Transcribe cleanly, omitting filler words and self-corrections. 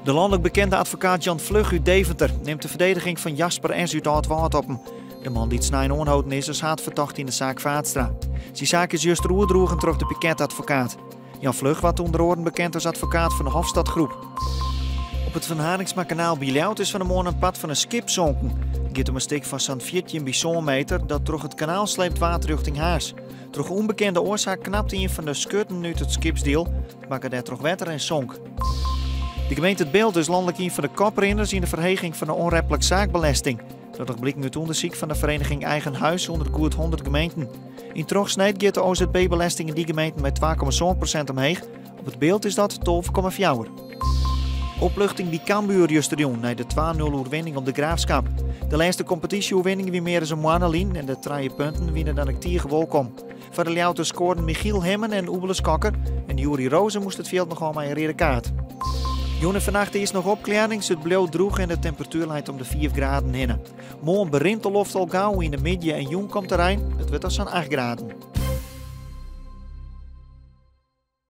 De lanlik bekende advokaat Jan Vlug út Deventer nimt de ferdediging fan Jasper S. út Aldwâld op him. De man dy't snein oanholden is as haadfertochte yn de saak Vaatstra. Syn saak is juster oerdroegen troch de piketadvokaat. Jan Vlug waard ûnder oaren bekend as advokaat fan de Hofstadgroep. Op it Van Harinxmakanaal by Ljouwert is fan 'e moarn in part fan in skip sonken. It giet om in stik fan sa'n 14 by sân meter dat troch it kanaal sleept waard rjochting Harns. Troch ûnbekende oarsaak knapte ien fan de skurten út it skipsdiel, makke dêrtroch wetter en sonk. De gemeente It Bilt is lanlik ien fan de koprinners yn de ferheging fan de onreplik saakbelesting. Dat docht bliken út ûndersyk fan de vereniging Eigen Huis ûnder goed 100 gemeenten. Yn trochsneed giet de OZB-belesting yn dy gemeenten mei 2,7% omheech. Op It Bilt is dat 12,4. Opluchting by Cambuur justerjûn nei de 2-0 oerwinning op de Graafschap. De lêste kompetysje-oerwinning wie mear as in moanne lyn en de trije punten wiene dan ek tige wolkom. Foar de Ljouwerters skoarden Michiel Hemmen en Oebele Skokker en Yuri Rozen moast it fjild noch ôf mei in reade kaart. Jûn en fannacht earst noch opklearrings, it bliuwt drûch en de temperatuer leit om de 5 graden hinne. Moarn berint de loft al gau, yn de middei en jûn komt de rein, it wurdt dan sa'n 8 graden.